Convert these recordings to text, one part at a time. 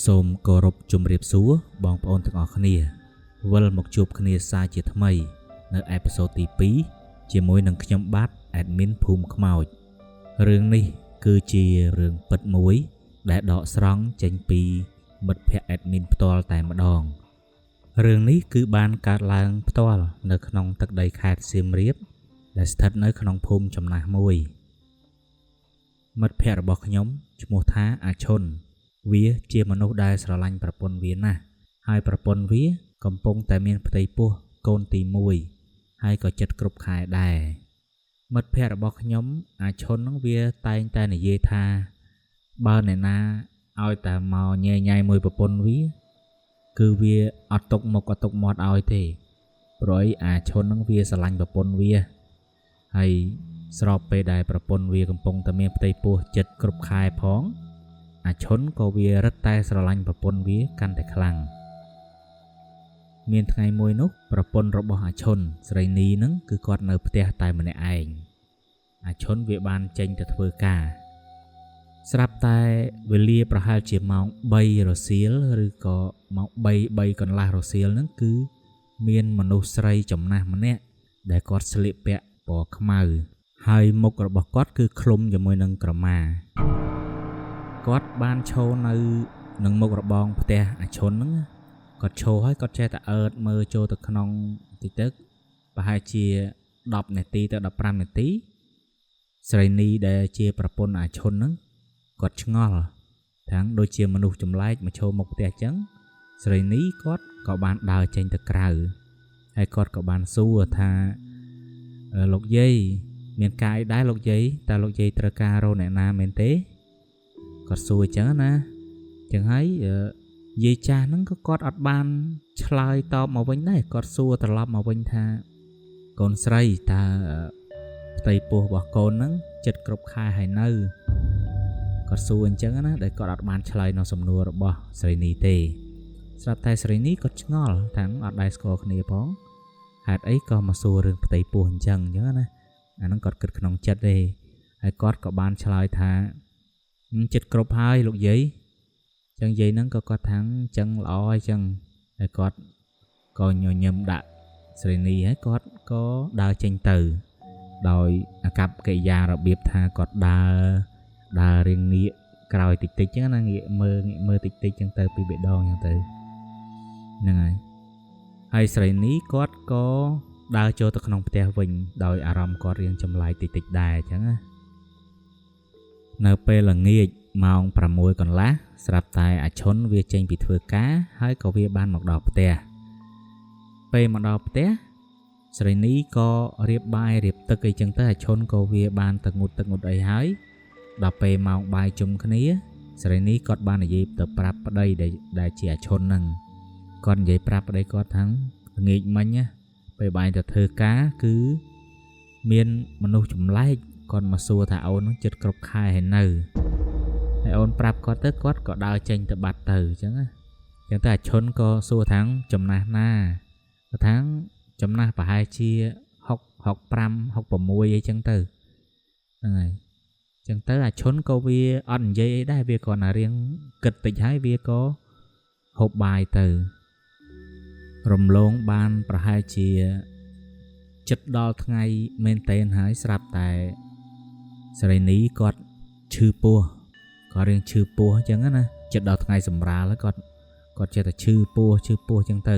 សូមគោរពជម្រាបសួរបងប្អូនទាំងអស់គ្នាវិលមកជួបគ្នាសាជាថ្មីនៅអេពីសូតទី2ជាមួយនឹងខ្ញុំបាទ admin ភូមិខ្មោចរឿងនេះគឺជារឿងពិតមួយដែលដកស្រង់ចេញពីមិត្តភ័ក្តិ admin ផ្ទាល់តែម្ដងរឿងនេះគឺបានកើតឡើងផ្ទាល់នៅក្នុងទឹកដីខេត្តសៀមរាបដែលស្ថិតនៅក្នុងភូមិចំណាស់មួយមិត្តភ័ក្តិរបស់ខ្ញុំឈ្មោះថាអាឈុនវាជាមនុស្សដែលស្រឡាញ់ប្រពន្ធវាណាស់ហើយប្រពន្ធវាកំពុងតែមានផ្ទៃពោះកូនទី1ហើយក៏ចិត្តគ្រប់ខែដែរមិត្តភ័ក្តិរបស់ខ្ញុំអាឈុននឹងវាតែងតែនិយាយថាបើអ្នកណាឲ្យតែមកញ៉ែញ៉ៃមួយប្រពន្ធវាគឺវាអត់ទុកមុខអត់ទុកមាត់ឲ្យទេព្រោះអីអាឈុននឹងវាស្រឡាញ់ប្រពន្ធវាហើយស្របពេលដែលប្រពន្ធវាកំពុងតែមានផ្ទៃពោះចិត្តគ្រប់ខែផងអាឈុនក៏វារឹតតែស្រឡាញ់ប្រពន្ធវាកាន់តែខ្លាំងមានថ្ងៃមួយនោះប្រពន្ធរបស់អាឈុនស្រីនីនឹងគឺគាត់នៅផ្ទះតែម្នាក់ឯងអាឈុនវាបានចេញទៅធ្វើការស្រាប់តែវេលាប្រហែលជាម៉ោង3រសៀលឬក៏ម៉ោង3កន្លះរសៀលហ្នឹងគឺមានមនុស្សស្រីចំណាស់ម្នាក់ដែលគាត់ស្លៀកពាក់ពណ៌ខ្មៅហើយមុខរបស់គាត់គឺឃ្លុំជាមួយនឹងក្រមាគាត់បានឈរនៅនឹងមុខរបងផ្ទះអាឈុនហ្នឹងគាត់ឈរហើយគាត់ចេះតែអើតមើលចូលទៅក្នុងតិចទៅប្រហែលជា10នាទីទៅ15នាទីស្រីនីដែលជាប្រពន្ធអាឈុនហ្នឹងគាត់ឆ្ងល់ទាំងដូចជាមនុស្សចម្លែកមកឈរមុខផ្ទះអញ្ចឹងស្រីនីគាត់ក៏បានដើរចេញទៅក្រៅហើយគាត់ក៏បានសួរថាលោកយាយមានការអីដែរលោកយាយតើលោកយាយត្រូវការរកអ្នកណាមែនទេគាត់សួរអញ្ចឹងណាអញ្ចឹងហើយយាយចាស់ហ្នឹងក៏គាត់អត់បានឆ្លើយតបមកវិញដែរគាត់សួរត្រឡប់មកវិញថាកូនស្រីតើផ្ទៃពោះរបស់កូនហ្នឹងចិត្តគ្រប់ខែហើយនៅគាត់សួរអញ្ចឹងណាដែលគាត់អត់បានឆ្លើយនៅសំណួររបស់ស្រីនីទេស្រាប់តែស្រីនីគាត់ឆ្ងល់ទាំងអត់ដែរស្គាល់គ្នាផងហេតុអីក៏មកសួររឿងផ្ទៃពោះអញ្ចឹងណាអាហ្នឹងគាត់គិតក្នុងចិត្តទេហើយគាត់ក៏បានឆ្លើយថាចិត្តគ្រប់ហើយលោកយាយចឹងយាយហ្នឹងក៏គាត់ថាចឹងល្អហើយចឹងហើយគាត់ក៏ញញឹមដាក់ស្រីនីហើយគាត់ក៏ដើរចេញទៅដោយអាកប្បកិរិយារបៀបថាគាត់ដើររៀងងាកក្រោយតិចតិចចឹងណាងាកមើលតិចតិចចឹងទៅពីបេះដូងចឹងទៅហ្នឹងហើយហើយស្រីនីគាត់ក៏ដើរចូលទៅក្នុងផ្ទះវិញដោយអារម្មណ៍គាត់រៀងចម្លែកតិចតិចដែរចឹងណានៅពេលល្ងាចម៉ោង6កន្លះស្រាប់តែអាឈុនវាចេញពីធ្វើការហើយក៏វាបានមកដល់ផ្ទះពេលមកដល់ផ្ទះស្រីនីក៏រៀបបាយរៀបទឹកអីចឹងទៅអាឈុនក៏វាបានទៅងូតទឹកងូតអីហើយដល់ពេលម៉ោងបាយជុំគ្នាស្រីនីគាត់បាននិយាយទៅប្រាប់ប្តីដែលជាអាឈុនហ្នឹងគាត់និយាយប្រាប់ប្តីគាត់ថាល្ងាចមិញណាពេលបាយទៅធ្វើការគឺមានមនុស្សចម្លែកគាត់មកសួរថាអូនហ្នឹងចិត្តគ្រប់ខែហើយនៅហើយអូនប្រាប់គាត់ទៅគាត់ក៏ដើរចេញទៅបាត់ទៅអញ្ចឹងណាអញ្ចឹងទៅអាឈុនក៏សួរថាចំណាស់ណាគាត់ថាចំណាស់ប្រហែលជា6 65 66អីចឹងទៅហ្នឹងហើយអញ្ចឹងទៅអាឈុនក៏វាអត់និយាយអីដែរវាគ្រាន់តែរៀងគិតតិចហើយវាក៏ហូបបាយទៅរំលងបានប្រហែលជាចិត្តដល់ថ្ងៃមែនតេនហើយស្រាប់តែស្រីនីគាត់ឈឺពោះគាត់រៀងឈឺពោះអញ្ចឹងណាចិត្តដល់ថ្ងៃសម្រាលហើយគាត់ចេះតែឈឺពោះអញ្ចឹងទៅ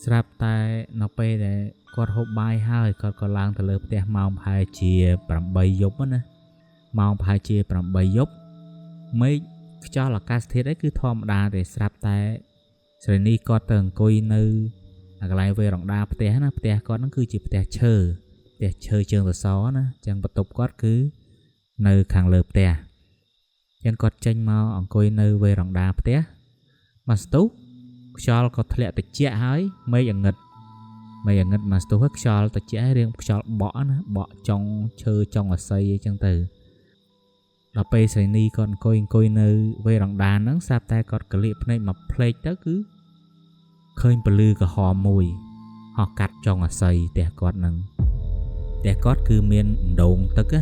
ស្រាប់តែនៅពេលដែលគាត់ហូបបាយហើយគាត់ក៏ឡើងទៅលើផ្ទះម៉ោងប្រហែលជា8យប់ណាម៉ោងប្រហែលជា8យប់មេឃខ្យល់អាកាសធាតុអីគឺធម្មតាទេស្រាប់តែស្រីនីគាត់ទៅអង្គុយនៅកន្លែងវេរ៉ង់ដាផ្ទះណាផ្ទះគាត់ហ្នឹងគឺជាផ្ទះឈើជើងសសរណាអញ្ចឹងបន្ទប់គាត់គឺនៅខាងលើផ្ទះអញ្ចឹងគាត់ចេញមកអង្គុយនៅវេរ៉ង់ដាផ្ទះមកស្ទុះខ្យល់ក៏ធ្លាក់ត្រជាក់ហើយមេឃងឹតមកស្ទុះហើយខ្យល់ត្រជាក់ហើយរៀងខ្យល់បក់ណាបក់ចុងឈើចុងអស័យអីចឹងទៅដល់ពេលស្រីនីគាត់អង្គុយនៅវេរ៉ង់ដាហ្នឹងស្រាប់តែគាត់កលៀកភ្នែកមកភ្លេចទៅគឺឃើញពលឺក្រហមមួយហោះកាត់ចុងអស័យផ្ទះគាត់ហ្នឹងផ្ទះគាត់គឺមានដងទឹកណា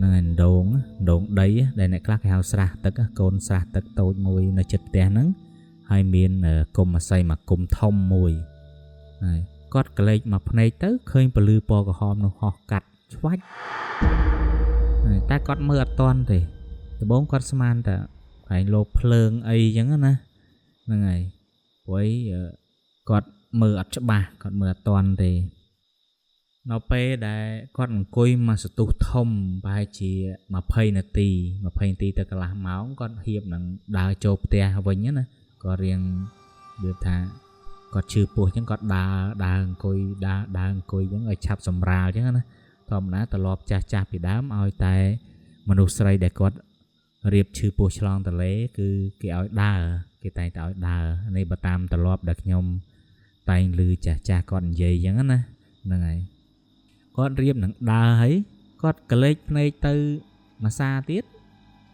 នឹងឯដងដងដីដែលអ្នកខ្លះគេហៅស្រះទឹកកូនស្រះទឹកតូចមួយនៅជិតផ្ទះហ្នឹងហើយមានគុំអាស័យមួយគុំធំមួយហើយគាត់ក្លែកមកភ្នែកទៅឃើញពលឺពណ៌ក្រហមនោះហោះកាត់ឆ្វាច់តែគាត់មើលអត់ទាន់ទេដំបូងគាត់ស្មានតែឯងលោភ្លើងអីចឹងណាហ្នឹងហើយព្រោះអីគាត់មើលអត់ច្បាស់គាត់មើលអត់ទាន់ទេនៅពេលដែលគាត់អង្គុយមកសន្ទុះធំប្រហែលជា20នាទី20នាទីទៅកន្លះម៉ោងគាត់ហៀបនឹងដើរចូលផ្ទះវិញណាគាត់រៀងវាថាគាត់ឈឺពោះចឹងគាត់ដើរដើរអង្គុយដើរដើរអង្គុយចឹងឲ្យឆាប់សម្រាលចឹងណាធម្មតាត្រឡប់ចាស់ចាស់ពីដើមឲ្យតែមនុស្សស្រីដែលគាត់រៀបឈឺពោះឆ្លងទលេគឺគេឲ្យដើរគេតែងតែឲ្យដើរនេះបើតាមត្រឡប់ដែលខ្ញុំតែងឮចាស់ចាស់គាត់និយាយចឹងណាហ្នឹងហើយគាត់រៀបនឹងដើរហើយគាត់ក្លែកភ្នែកទៅមួយសាទៀត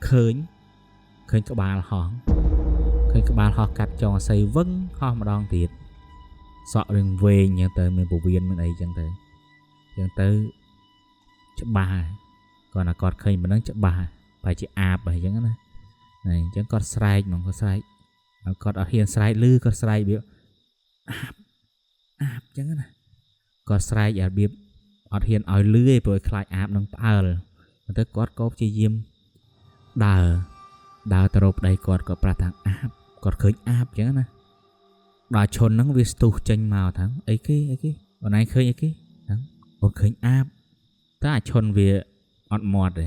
ឃើញក្បាលហោះឃើញក្បាលហោះកាត់ចុងអាស័យវឹងហោះម្ដងទៀតសក់រឿងវែងចឹងទៅមានពវៀនមានអីចឹងទៅចឹងទៅច្បាស់ហើយគាត់ណាគាត់ឃើញប៉ុណ្ណឹងច្បាស់ប្រហែលជាអាបអីចឹងណាហ្នឹងអញ្ចឹងគាត់ស្រែកហ្មងគាត់ស្រែកគាត់អត់ហ៊ានស្រែកឮគាត់ស្រែកវាអាបអាបចឹងណាគាត់ស្រែករបៀបអត់ហ៊ានឲ្យលឺទេព្រោះខ្លាចអាបនឹងផ្អើលទៅគាត់ក៏ព្យាយាមដើរដើរទៅរកប្តីគាត់គាត់ប្រាប់ថាអាបគាត់ឃើញអាបចឹងណាដល់ឈុនហ្នឹងវាស្ទុះចេញមកថាអីគេអីគេអូនឯងឃើញអីគេហ្នឹងអូនឃើញអាបតែអាឈុនវាអត់មាត់ទេ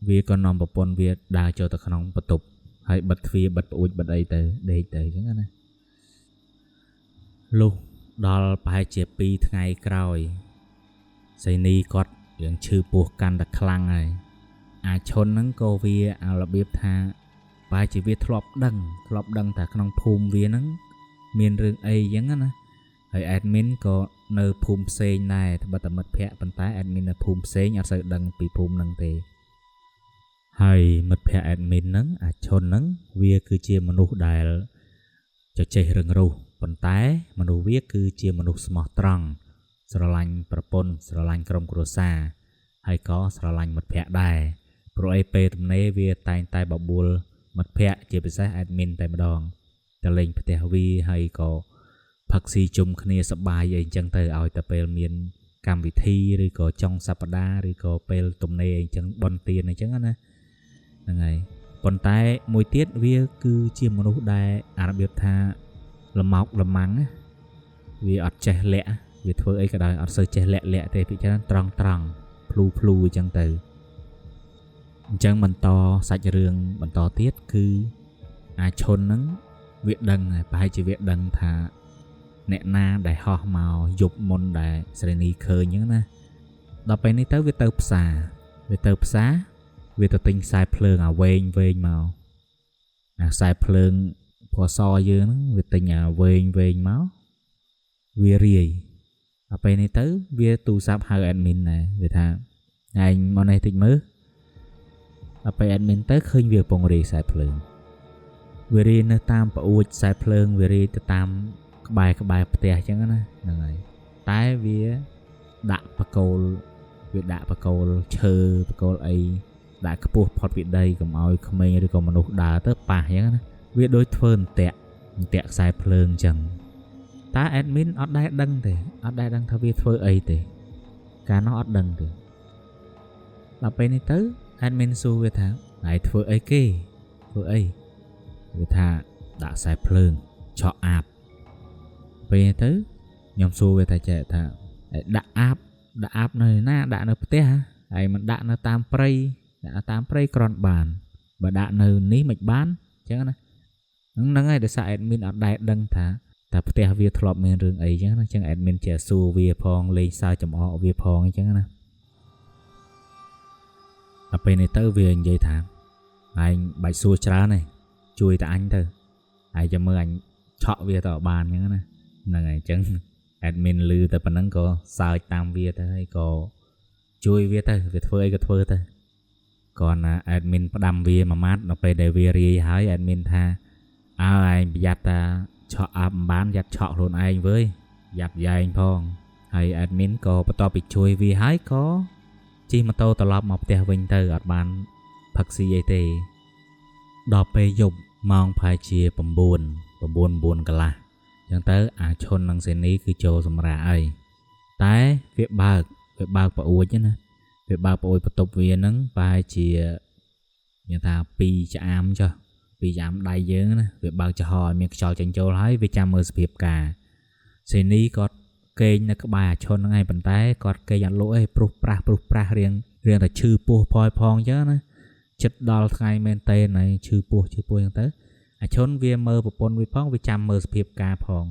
វាក៏នាំប្រពន្ធវាដើរចូលទៅក្នុងបន្ទប់ហើយបិទទ្វារបិទប្អួចបិទអីទៅដេកទៅចឹងណាលុះដល់ប្រហែលជា2ថ្ងៃក្រោយសៃនីគាត់រឿងឈឺពោះកាន់តែខ្លាំងហើយអាឈុនហ្នឹងក៏វាអារបៀបថាប្រហែលជាវាធ្លាប់ដឹងថាក្នុងភូមិវាហ្នឹងមានរឿងអីចឹងណាហើយ admin ក៏នៅភូមិផ្សេងដែរត្បិតតែមិត្តភ័ក្តិប៉ុន្តែ admin នៅភូមិផ្សេងអត់សូវដឹងពីភូមិហ្នឹងទេហើយមិត្តភ័ក្តិ admin ហ្នឹងអាឈុនហ្នឹងវាគឺជាមនុស្សដែលចចេះរឹងរូសប៉ុន្តែមនុស្សវាគឺជាមនុស្សស្មោះត្រង់ស្រឡាញ់ប្រពន្ធស្រឡាញ់ក្រុមគ្រួសារហើយក៏ស្រឡាញ់មិត្តភ័ក្តិដែរព្រោះអីពេលទំនេរវាតែងតែបបួលមិត្តភ័ក្តិជាពិសេស admin តែម្ដងទៅលេងផ្ទះវាហើយក៏ផឹកស៊ីជុំគ្នាសប្បាយអីចឹងទៅឲ្យតែពេលមានកម្មវិធីឬក៏ចុងសប្តាហ៍ឬក៏ពេលទំនេរអីចឹងបុណ្យទានអីចឹងណាហ្នឹងហើយប៉ុន្តែមួយទៀតវាគឺជាមនុស្សដែលអារបៀបថាលម៉ោកលម៉ាំងវាអត់ចេះលាក់វាធ្វើអីក៏ដោយអត់សូវចេះលាក់លាក់ទេពីច្រើនត្រង់ត្រង់ភ្លូភ្លូអញ្ចឹងទៅអញ្ចឹងបន្តសាច់រឿងបន្តទៀតគឺអាឈុនហ្នឹងវាដឹងហើយប្រហែលជាវាដឹងថាអ្នកណាដែលហោះមកយប់មុនដែលស្រីនីឃើញអញ្ចឹងណាដល់ពេលនេះទៅវាទៅផ្សារវាទៅផ្សារវាទៅទិញខ្សែភ្លើងអាវែងវែងមកអាខ្សែភ្លើងពណ៌សយើងហ្នឹងវាទិញអាវែងវែងមកវារាយដល់ពេលនេះទៅវាទូរស័ព្ទហៅ admin ដែរវាថាឯងមកនេះតិចមើលដល់ពេល admin ទៅឃើញវាកំពុងរាយខ្សែភ្លើងវារាយនៅតាមប្អួចខ្សែភ្លើងវារាយទៅតាមក្បែរក្បែរផ្ទះអញ្ចឹងណាហ្នឹងហើយតែវាដាក់បកគោលវាដាក់បកគោលឈើបកគោលអីដាក់ខ្ពស់ផុតពីដីកុំឲ្យក្មេងឬក៏មនុស្សដើរទៅប៉ះអញ្ចឹងណាវាដូចធ្វើអន្ទាក់ខ្សែភ្លើងអញ្ចឹងតែ admin អត់ដែលដឹងទេអត់ដែលដឹងថាវាធ្វើអីទេកាលនោះអត់ដឹងទេដល់ពេលនេះទៅ admin សួរវាថាឯងធ្វើអីគេធ្វើអីវាថាដាក់ខ្សែភ្លើងឆក់អាបពេលនេះទៅខ្ញុំសួរវាថាចេះថាដាក់អាបដាក់អាបនៅណាដាក់នៅផ្ទះហើយមិនដាក់នៅតាមព្រៃដាក់តាមព្រៃគ្រាន់បានបើដាក់នៅនេះមិនបានអញ្ចឹងណាហ្នឹងហើយដោយសារ admin អត់ដែលដឹងថាតែផ្ទះវាធ្លាប់មានរឿងអីចឹងណាចឹង admin ជាសួរវាផងលេងសើចចំអកវាផងអញ្ចឹងណាដល់ពេលនេះទៅវានិយាយថាឯងបាច់សួរច្រើនទេជួយតែអញទៅហើយចាំមើលអញឆក់វាទៅបានអញ្ចឹងណាហ្នឹងហើយអញ្ចឹង admin ឮតែប៉ុណ្ណឹងក៏សើចតាមវាទៅហើយក៏ជួយវាទៅវាធ្វើអីក៏ធ្វើទៅគាត់ណា admin ផ្ដាំវាមួយម៉ាត់ដល់ពេលដែលវារាយហើយ admin ថាអើឯងប្រយ័ត្នតាឆក់អាប់មិនបានយ៉ាត់ឆក់ខ្លួនឯងវើយយ៉ាប់យ៉ែងផងហើយ admin ក៏បន្ទាប់ពីជួយវាហើយក៏ ជិះម៉ូតូត្រឡប់មកផ្ទះវិញទៅអត់បានផឹកស៊ីអីទេដល់ពេលយប់ម៉ោងប្រហែលជា9 9កន្លះអញ្ចឹងទៅអាឈុននិងសេនីគឺចូលសម្រាកហើយតែវាបើកប្អួចណាវាបើកប្អួចបន្ទប់វាហ្នឹងប្រហែលជានិយាយថា2ចាមចុះ2ចាមដៃយើងណាវាបើកចំហឲ្យមានខ្យល់ចេញចូលហើយវាចាំមើលសភាពការសេនីគាត់គេងនៅក្បែរអាឈុនហ្នឹងឯងប៉ុន្តែគាត់គេងអត់លក់ឯងព្រុសប្រាស់រៀងតែឈឺពោះផយផងអញ្ចឹងណាចិត្តដល់ថ្ងៃមែនតេនហើយឈឺពោះអញ្ចឹងទៅអាឈុនវាមើលប្រពន្ធវាផងវាចាំមើលសភាពការផង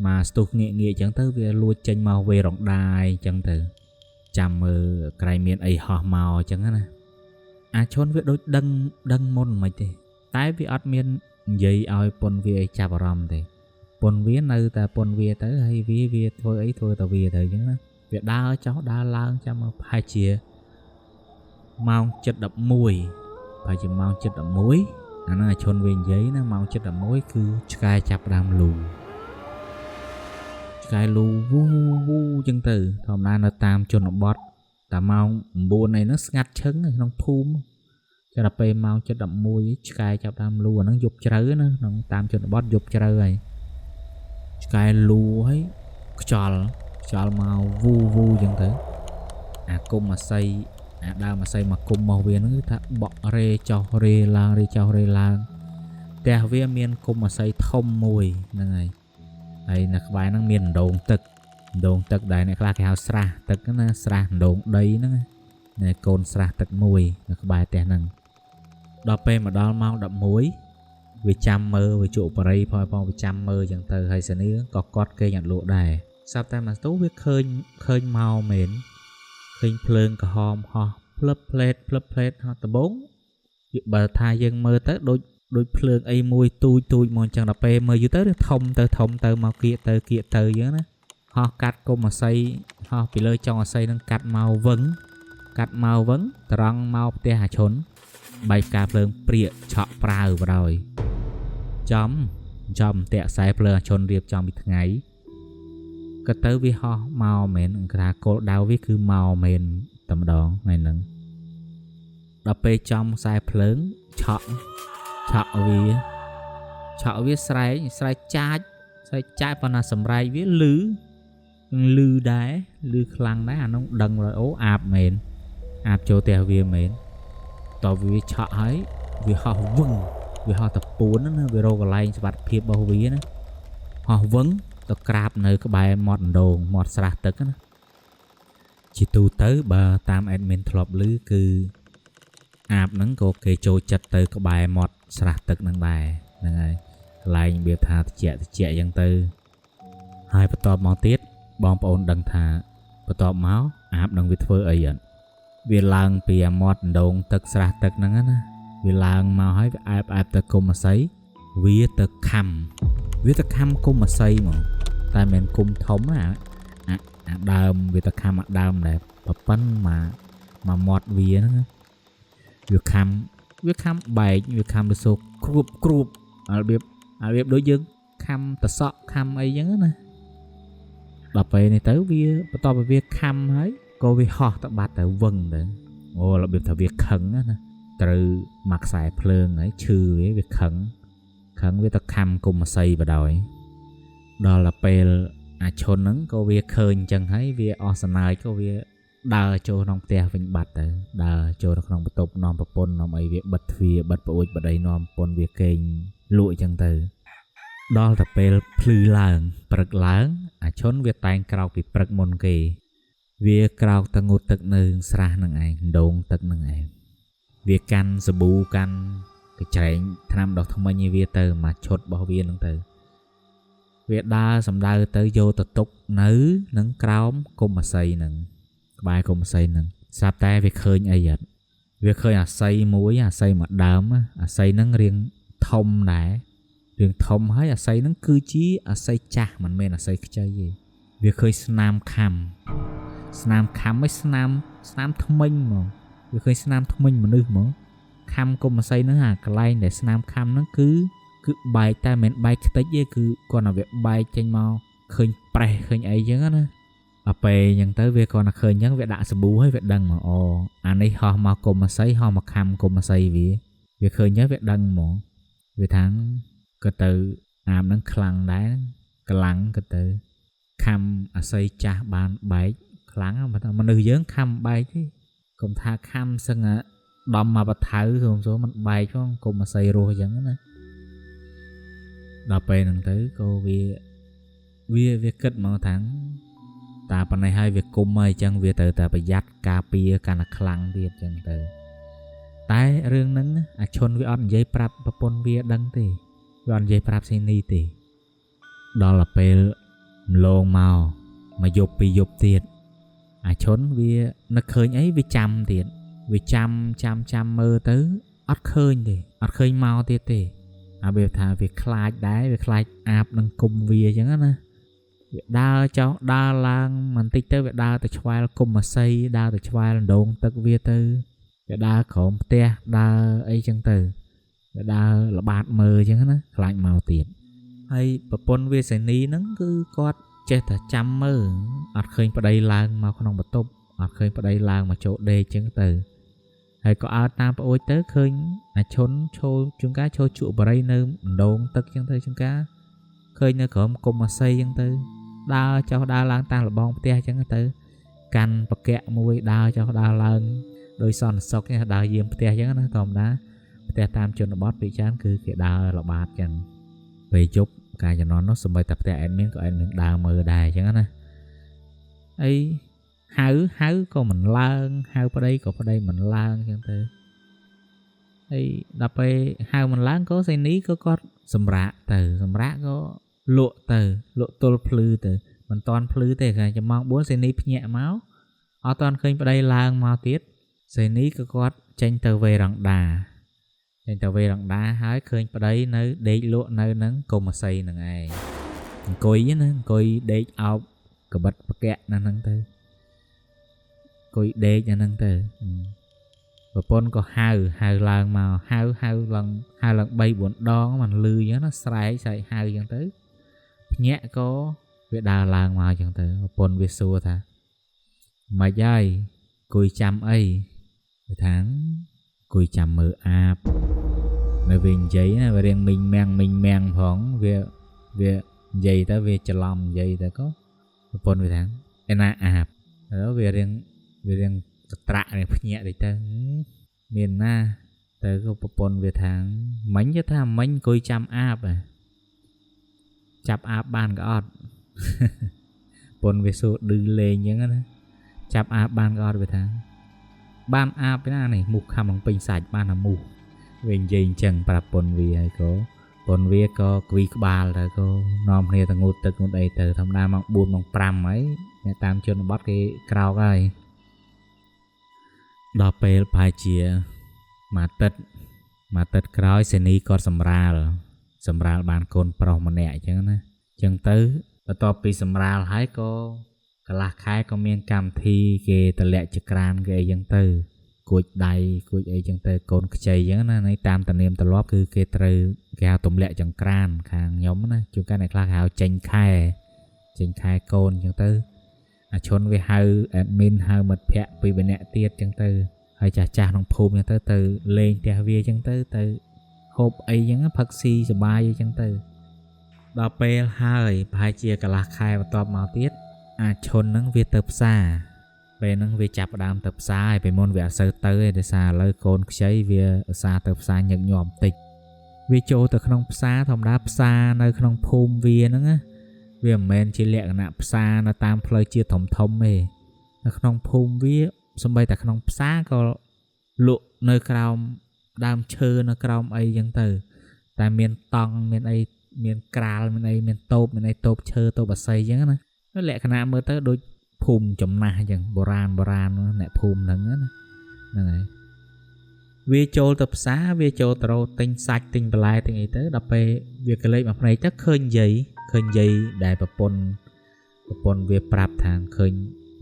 មកស្ទុះងាកងាកអញ្ចឹងទៅវាលួចចេញមកវេរងដាយអញ្ចឹងទៅចាំមើលក្រែងមានអីហោះមកអញ្ចឹងណាអាឈុនវាដូចដឹងមុនមិនទេតែវាអត់មាននិយាយឲ្យប៉ុនវាឲ្យចាប់អារម្មណ៍ទេប៉ុនវានៅតែប៉ុនវាទៅហើយវាធ្វើអីធ្វើតែវាទៅអញ្ចឹងណាវាដើរចុះដើរឡើងចាំមកប្រហែលជាម៉ោង 7:11 ប្រហែលជាម៉ោង 7:11 អាហ្នឹងអាឈុនវានិយាយណាម៉ោង 7:11 គឺឆ្កែចាប់ដើមលូឆ្កែលូវូវូអញ្ចឹងទៅធម្មតានៅតាមជនបទតែម៉ោង9អីហ្នឹងស្ងាត់ឈឹងក្នុងភូមិចាំដល់ពេលម៉ោង 7:11 ឆ្កែចាប់ដើមលូអាហ្នឹងយប់ជ្រៅណាក្នុងតាមជនបទយប់ជ្រៅហើយឆ្កែលូហើយខ្យល់មកវូវូអញ្ចឹងទៅអាគុំអាស័យអាដើមអាស័យមកគុំមកវាហ្នឹងគឺថាបក់រេចោះរេឡើងរេចោះរេឡើងផ្ទះវាមានគុំអាស័យធំមួយហ្នឹងហើយហើយនៅក្បែរហ្នឹងមានដងទឹកដែលអ្នកខ្លះគេហៅស្រះទឹកណាស្រះដងដីហ្នឹងណែកូនស្រះទឹកមួយនៅក្បែរផ្ទះហ្នឹងដល់ពេលមកដល់ម៉ោង11វាចាំមើលវាជក់បរិយផងវាចាំមើលអញ្ចឹងទៅហើយសានីក៏គាត់គេងអត់លក់ដែរស្រាប់តែមកស្ទូវាឃើញមកមែនឃើញភ្លើងក្រហមហោះភ្លឹបផ្លេតភ្លឹបផ្លេតហោះដំបងបើថាយើងមើលទៅដូចភ្លើងអីមួយទូចមកអញ្ចឹងដល់ពេលមើលយូរទៅធំទៅមកគៀកទៅគៀកទៅអញ្ចឹងណាហោះកាត់គុំអាស័យហោះពីលើចុងអាស័យនឹងកាត់មកវឹងត្រង់មកផ្ទះអាឈុនបែកការភ្លើងព្រាកឆក់ប្រាវបណ្ដោយចំតាក់ខ្សែភ្លើងអាឈុនរៀបចំពីថ្ងៃក៏ទៅវាហោះមកមែនគេថាគោលដៅវាគឺមកមែនតែម្ដងថ្ងៃហ្នឹងដល់ពេលចំខ្សែភ្លើងឆក់វាស្រែកចាចប៉ុន្តែសម្រែកវាលឺដែរលឺខ្លាំងដែរអានោះដឹងឡើយអូអាបមែនអាបចូលផ្ទះវាមែនតើវាឆក់ហើយវាហោះវឹងវាហោះតពួនណាវារកកន្លែងសុវត្ថិភាពរបស់វាណាហោះវឹងទៅក្រាបនៅក្បែរមាត់ដងមាត់ស្រះទឹកណាជាទូទៅបើតាម admin ធ្លាប់ឮគឺអាបហ្នឹងក៏គេចូលចិត្តទៅក្បែរមាត់ស្រះទឹកហ្នឹងដែរហ្នឹងហើយកន្លែងវាថាត្រជាក់អញ្ចឹងទៅហើយបន្ទាប់មកទៀតបងប្អូនដឹងថាបន្ទាប់មកអាបនឹងវាធ្វើអីអត់វាឡើងពីអាមាត់ដងទឹកស្រះទឹកហ្នឹងណាវាឡើងមកហើយវាអែបទៅគុំអាស័យវាទៅខំគុំអាស័យហ្មងតែមិនគុំធំណាអាដើមវាទៅខំអាដើមដែរប៉ិនមកមាត់វាហ្នឹងវាខំបែកវាខំទៅសូគ្រួបរបៀបដូចយើងខំតសក់ខំអីចឹងណាដល់ពេលនេះទៅវាបន្ទាប់ពីវាខំហើយក៏វាហោះទៅបាត់ទៅវឹងទៅអូរបៀបថាវាខឹងណាត្រូវមកខ្សែភ្លើងហើយឈឺវាខឹងវាទៅខំគុំអាស័យបដ ாய் ដល់ទៅពេលអាឈុនហ្នឹងក៏វាឃើញអញ្ចឹងហើយវាអស់សណើចក៏វាដើរចូលក្នុងផ្ទះវិញបាត់ទៅដើរចូលទៅក្នុងបន្ទប់នាំប្រពន្ធនាំអីវាបិទទ្វារបិទប្អួចបដីនាំប្រពន្ធវាគេងលក់អញ្ចឹងទៅដល់ទៅពេលភ្លឺឡើងព្រឹកឡើងអាឈុនវាតែងក្រោកពីព្រឹកមុនគេវាក្រោកទៅងូតទឹកនៅស្រះហ្នឹងឯងដងទឹកហ្នឹងឯងវាកាន់សាប៊ូកាន់កញ្ច្រែងថ្នាំដោះថ្មិញឲ្យវាទៅមកឈុតរបស់វាហ្នឹងទៅវាដើរសំដៅទៅយកទៅទុកនៅនឹងក្រោមគុំអាស័យហ្នឹងក្បែរគុំអាស័យហ្នឹងស្រាប់តែវាឃើញអីអត់វាឃើញអាស័យមួយអាស័យមួយដើមអាស័យហ្នឹងរៀងធំដែររៀងធំហើយអាស័យហ្នឹងគឺជាអាស័យចាស់មិនមែនអាស័យខ្ចីទេវាឃើញស្នាមខំឯស្នាមថ្មិញហ្មងវាឃើញស្នាមថ្មិញមនុស្សហ្មងខំគុំអាស័យហ្នឹងអាកន្លែងដែលស្នាមខំហ្នឹងគឺបែកតែមិនមែនបែកខ្ទេចទេគឺគាត់តែវាបែកចេញមកឃើញប្រេះឃើញអីចឹងណា ដល់ពេលអញ្ចឹងទៅវាគ្រាន់តែឃើញអញ្ចឹងវាដាក់សាប៊ូហើយវាដឹងមកអូអានេះហោះមកគុំអាស័យហោះមកខំគុំអាស័យវាវាឃើញអញ្ចឹងវាដឹងហ្មងវាថាក៏ទៅអាបហ្នឹងខ្លាំងដែរកម្លាំងក៏ទៅខំអាស័យចាស់បានបែកខ្លាំងមនុស្សយើងខំបែកទេកុំថាខំសឹងដំមកបថៅសូមមិនបែកផងកុំអាស័យរស់អញ្ចឹងណាដល់ពេលហ្នឹងទៅក៏វាវាគិតមកថាតាប៉ុណ្ណេះហើយវាគុំហើយអញ្ចឹងវាត្រូវតែប្រយ័ត្នការពារកាន់តែខ្លាំងទៀតអញ្ចឹងទៅតែរឿងហ្នឹងអាឈុនវាអត់និយាយប្រាប់ប្រពន្ធវាដឹងទេវាអត់និយាយប្រាប់សេនីទេដល់ពេលម្លងមកយប់ពីរយប់ទៀតអាឈុនវានឹកឃើញអីវាចាំទៀតវាចាំចាំចាំមើលទៅអត់ឃើញទេអត់ឃើញមកទៀតទេអាវាថាវាខ្លាចដែរវាខ្លាចអាបនឹងគុំវាអញ្ចឹងណាវាដើរចុះដើរឡើងបន្តិចទៅវាដើរទៅឆ្វែលគុំអាស័យដើរទៅឆ្វែលដងទឹកវាទៅវាដើរក្រោមផ្ទះដើរអីចឹងទៅវាដើរល្បាតមើលអញ្ចឹងណាខ្លាចមកទៀតហើយប្រពន្ធវាសេនីហ្នឹងគឺគាត់ចេះតែចាំមើលអត់ឃើញប្តីឡើងមកក្នុងបន្ទប់អត់ឃើញប្តីឡើងមកចូលដេកចឹងទៅហើយក៏អើតាមប្អូនទៅឃើញអាឈុនឈោជួនកាលឈោជក់បរិយនៅដងទឹកចឹងទៅជួនកាលឃើញនៅក្រោមគុំអាស័យចឹងទៅដើរចុះដើរឡើងតាមលបងផ្ទះចឹងទៅកាន់បកៈមួយដើរចុះដើរឡើងដោយសន្តិសុខដើរយាមផ្ទះចឹងណាធម្មតាផ្ទះតាមជនបទពីច្រើនគឺគេដើរល្បាតចឹងពេលយប់កាលជំនាន់នោះសម្បីតែផ្ទះអេដមីនក៏អេដមីនដើរមើលដែរចឹងណាអីហៅហៅក៏មិនឡើងហៅប្តីក៏ប្តីមិនឡើងចឹងទៅហើយដល់ពេលហៅមិនឡើងក៏សេនីក៏គាត់សម្រាកទៅសម្រាកក៏លក់ទៅលក់ទល់ភ្លឺទៅមិនតាន់ភ្លឺទេគេចាំម៉ោង4សេនីភ្ញាក់មកអត់តាន់ឃើញប្តីឡើងមកទៀតសេនីក៏គាត់ចេញទៅវេរ៉ង់ដាចេញទៅវេរ៉ង់ដាហើយឃើញប្តីនៅដេកលក់នៅនឹងគុំអាស័យនឹងឯងអង្គុយណាអង្គុយដេកអោបកបិតបកៈនៅហ្នឹងទៅអង្គុយដេកនៅហ្នឹងទៅប្រពន្ធក៏ហៅហៅឡើងមកហៅហៅឡើងហៅឡើង3 4ដងមិនលឺអញ្ចឹងណាស្រែកស្រែកហៅអញ្ចឹងទៅភ្ញាក់ក៏វាដើរឡើងមកអញ្ចឹងទៅប្រពន្ធវាសួរថាម៉េចហើយអង្គុយចាំអីវាថាអង្គុយចាំមើលអាបនៅវានិយាយណាវារៀងមីងមាំងមីងមាំងផងវាវានិយាយទៅវាច្រឡំនិយាយទៅក៏ប្រពន្ធវាថាឯណាអាបហើយវារៀងកត្រាក់រៀងភ្ញាក់តិចទៅមានណាទៅក៏ប្រពន្ធវាថាមិញគេថាមិញអង្គុយចាំអាបចាប់អាបបានក៏អត់ប្រពន្ធវាសួរឌឺលេងអញ្ចឹងណាចាប់អាបបានក៏អត់វាថាបានអាបពីណានេះមូសខំនឹងពេញសាច់បានអាមូសវានិយាយអញ្ចឹងប្រាប់ប្រពន្ធវាហើយក៏ប្រពន្ធវាក៏គវីក្បាលទៅក៏នាំគ្នាទៅងូតទឹកងូតអីទៅធម្មតាម៉ោង4ម៉ោង5ហើយអ្នកតាមជនបទគេក្រោកហើយដល់ពេលប្រហែលជាមួយអាទិត្យក្រោយសេនីគាត់សម្រាលបានកូនប្រុសម្នាក់អញ្ចឹងណាអញ្ចឹងទៅបន្ទាប់ពីសម្រាលហើយក៏កន្លះខែក៏មានកម្មវិធីគេតម្លាក់ចក្រានគេអីចឹងទៅគួចដៃគួចអីចឹងទៅកូនខ្ចីចឹងណានៃតាមតានាមទម្លាប់គឺគេត្រូវគេហៅទម្លាក់ចង្ក្រានខាងខ្ញុំណាជួនកាលអ្នកខ្លះគេហៅចេញខែកូនចឹងទៅអាឈុនវាហៅអេដមីនហៅមិត្តភ័ក្តិពីរនាក់ទៀតចឹងទៅហើយចាស់ចាស់ក្នុងភូមិចឹងទៅទៅលេងផ្ទះវាចឹងទៅទៅហូបអីចឹងផឹកស៊ីសប្បាយអីចឹងទៅដល់ពេលហើយប្រហែលជាកន្លះខែបន្ទាប់មកទៀតអាឈុនហ្នឹងវាទៅផ្សារពេលហ្នឹងវាចាប់ផ្ដើមទៅផ្សារហើយពេលមុនវាអត់សូវទៅទេដោយសារឥឡូវកូនខ្ចីវាឧស្សាហ៍ទៅផ្សារញឹកញាប់បន្តិចវាចូលទៅក្នុងផ្សារធម្មតាផ្សារនៅក្នុងភូមិវាហ្នឹងណាវាមិនមែនជាលក្ខណៈផ្សារនៅតាមផ្លូវជាតិធំធំទេនៅក្នុងភូមិវាសំបីតែក្នុងផ្សារក៏លក់នៅក្រោមដើមឈើនៅក្រោមអីចឹងទៅតែមានតង់មានអីមានក្រាលមានអីមានតូបមានអីតូបឈើតូបអាស័យចឹងណាលក្ខណៈមើលទៅដូចភូមិចំណាស់អញ្ចឹងបុរាណអ្នកភូមិហ្នឹងណាហ្នឹងហើយវាចូលទៅផ្សារវាចូលទៅរកទិញសាច់ទិញបន្លែទិញអីទៅដល់ពេលវាកលេចមកភ្នែកទៅឃើញយាយដែលប្រពន្ធវាប្រាប់ថាឃើញ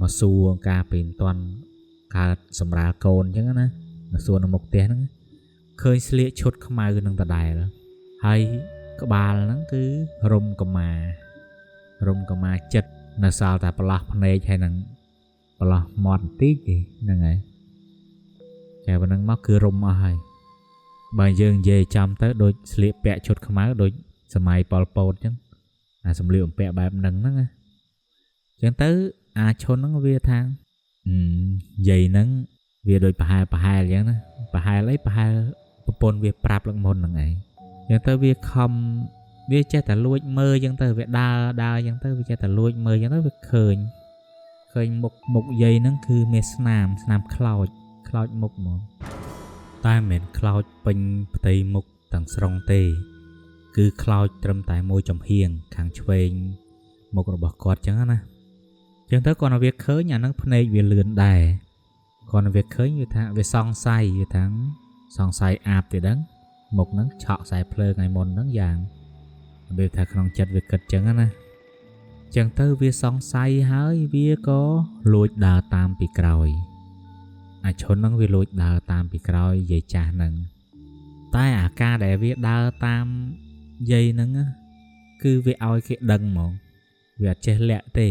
មកសួរការពេលមិនទាន់កើតសម្រាលកូនអញ្ចឹងណាមកសួរនៅមុខផ្ទះហ្នឹងឃើញស្លៀកឈុតខ្មៅនឹងដដែលហើយក្បាលហ្នឹងគឺរុំកម្មាចិត្ត នៅសល់តែប្រឡោះភ្នែកហើយនឹងប្រឡោះមាត់បន្តិចទេហ្នឹងហើយតែប៉ុណ្ណឹងមកគឺរុំអស់ហើយបើយើងនិយាយចំទៅដូចស្លៀកពាក់ឈុតខ្មៅដូចសម័យប៉ុលពតអញ្ចឹងអាសម្លៀកបំពាក់បែបហ្នឹងហ្នឹងណាអញ្ចឹងទៅអាឈុនហ្នឹងវាថាយាយហ្នឹងវាដូចប្រហែលប្រហែលអញ្ចឹងណាប្រហែលអីប្រហែលប្រពន្ធវាប្រាប់លើកមុនហ្នឹងឯងអញ្ចឹងទៅវាខំវាចេះតែលួចមើលអញ្ចឹងទៅវាដើរដើរអញ្ចឹងទៅវាចេះតែលួចមើលអញ្ចឹងទៅវាឃើញមុខយាយហ្នឹងគឺមានស្នាមខ្លោចខ្លោចមុខហ្មងតែមិនមែនខ្លោចពេញផ្ទៃមុខទាំងស្រុងទេគឺខ្លោចត្រឹមតែមួយចំហៀងខាងឆ្វេងមុខរបស់គាត់ចឹងណាចឹងទៅគាត់វាឃើញអាហ្នឹងភ្នែកវាលឿនដែរគាត់វាឃើញវាថាវាសង្ស័យវាថាសង្ស័យអាបទេដឹងមុខហ្នឹងឆក់ខ្សែភ្លើងថ្ងៃមុនហ្នឹងយ៉ាងវាថាក្នុងចិត្តវាគិតចឹងណាចឹងទៅវាសង្ស័យហើយវាក៏លួចដើរតាមពីក្រោយអាឈុនហ្នឹងវាលួចដើរតាមពីក្រោយយាយចាស់ហ្នឹងតែអាការដែលវាដើរតាមយាយហ្នឹងគឺវាឲ្យគេដឹងហ្មងវាអត់ចេះលាក់ទេ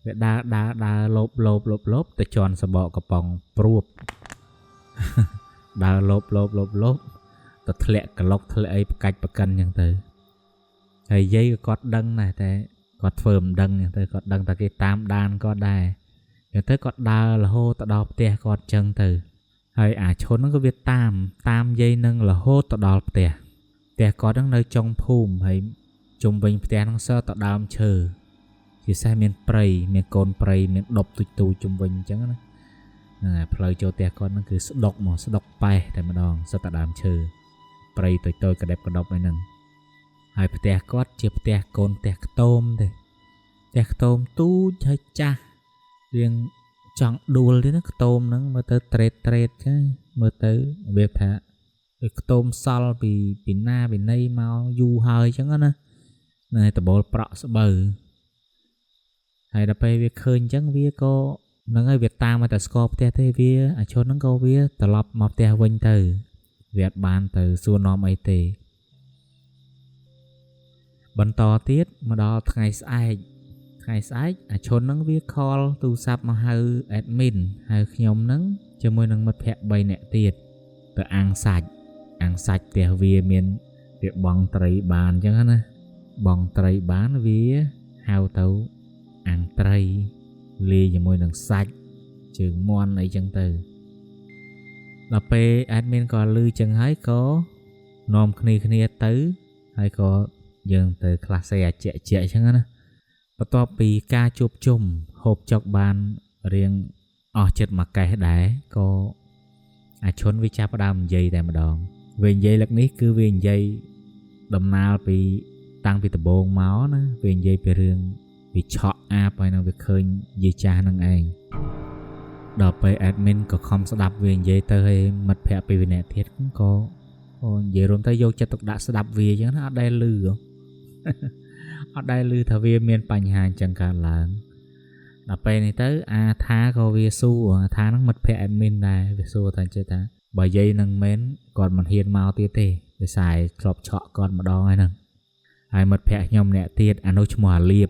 វាដើរដើរដើរលោបលោបលោបលោបទៅជន់សបកកំប៉ុងព្រួបដើរលោបលោបលោបលោបទៅធ្លាក់ក្លុកធ្លាក់អីផ្កាច់ប្រកិនចឹងទៅហើយយាយក៏គាត់ដឹងដែរតែគាត់ធ្វើមិនដឹងចឹងទៅគាត់ដឹងតែគេតាមដានគាត់ដែរចឹងទៅគាត់ដើររហូតទៅដល់ផ្ទះគាត់ចឹងទៅហើយអាឈុនហ្នឹងក៏វាតាមយាយនឹងរហូតទៅដល់ផ្ទះគាត់ហ្នឹងនៅចុងភូមិហើយជុំវិញផ្ទះហ្នឹងសើទៅដើមឈើជាពិសេសមានព្រៃមានកូនព្រៃមានដប់ទូចទូចជុំវិញអញ្ចឹងណាហ្នឹងហើយផ្លូវចូលផ្ទះគាត់ហ្នឹងគឺស្ដុកមកស្ដុកប៉េះតែម្ដងសិតតែដើមឈើព្រៃតូចតូចក្ដេបក្ដប់អីហ្នឹងហើយផ្ទះគាត់ជាផ្ទះកូនផ្ទះខ្ទមទេផ្ទះខ្ទមទូចហើយចាស់រៀងចង់ដួលទេណាខ្ទមហ្នឹងមើលទៅត្រេតត្រេតចឹងមើលទៅរបៀបថាដូចខ្ទមសល់ពីណាពីណីមកយូរហើយចឹងណាហ្នឹងហើយដបូលប្រក់ស្បូវហើយដល់ពេលវាឃើញអញ្ចឹងវាក៏ហ្នឹងហើយវាតាមមកតែស្គាល់ផ្ទះទេវាអាឈុនហ្នឹងក៏វាត្រឡប់មកផ្ទះវិញទៅវាអត់បានទៅសួរនាំអីទេបន្តទៀតមកដល់ថ្ងៃស្អែកអាឈុនហ្នឹងវាខលទូរស័ព្ទមកហៅ admin ហៅខ្ញុំហ្នឹងជាមួយនឹងមិត្តភ័ក្តិ3នាក់ទៀតទៅអាំងសាច់ផ្ទះវាមានវាបងត្រីបានអញ្ចឹងណាបងត្រីបានវាហៅទៅអាំងត្រីលាយជាមួយនឹងសាច់ជើងមាន់អីចឹងទៅដល់ពេល admin ក៏លឺចឹងហើយក៏នាំគ្នាទៅហើយក៏យើងទៅខ្លះសេអាជាក់ជាក់ចឹងណាបន្ទាប់ពីការជួបជុំហូបចុកបានរៀងអស់ចិត្តមកកេះដែរក៏អាឈុនវាចាប់ផ្ដើមនិយាយតែម្ដងវានិយាយលើកនេះគឺវានិយាយដំណើរពីតាំងពីដំបូងមកណាវានិយាយពីរឿងវាឆក់អាបហើយនឹងវាឃើញយាយចាស់នឹងឯងដល់ពេល admin ក៏ខំស្ដាប់វានិយាយទៅហើយមិត្តភ័ក្តិពីរនាក់ទៀតក៏និយាយរួមទៅយកចិត្តទុកដាក់ស្ដាប់វាអញ្ចឹងណាអត់ដែលឮអត់ដែលឮថាវាមានបញ្ហាអញ្ចឹងកើតឡើងដល់ពេលនេះទៅអាថាក៏វាសួរអាថាហ្នឹងមិត្តភ័ក្តិ admin ដែរវាសួរថាចេះថាបើយាយនឹងមែនគាត់មិនហ៊ានមកទៀតទេដោយសារធ្លាប់ឆក់គាត់ម្ដងហើយហ្នឹងហើយមិត្តភ័ក្តិខ្ញុំម្នាក់ទៀតអានោះឈ្មោះអាលៀប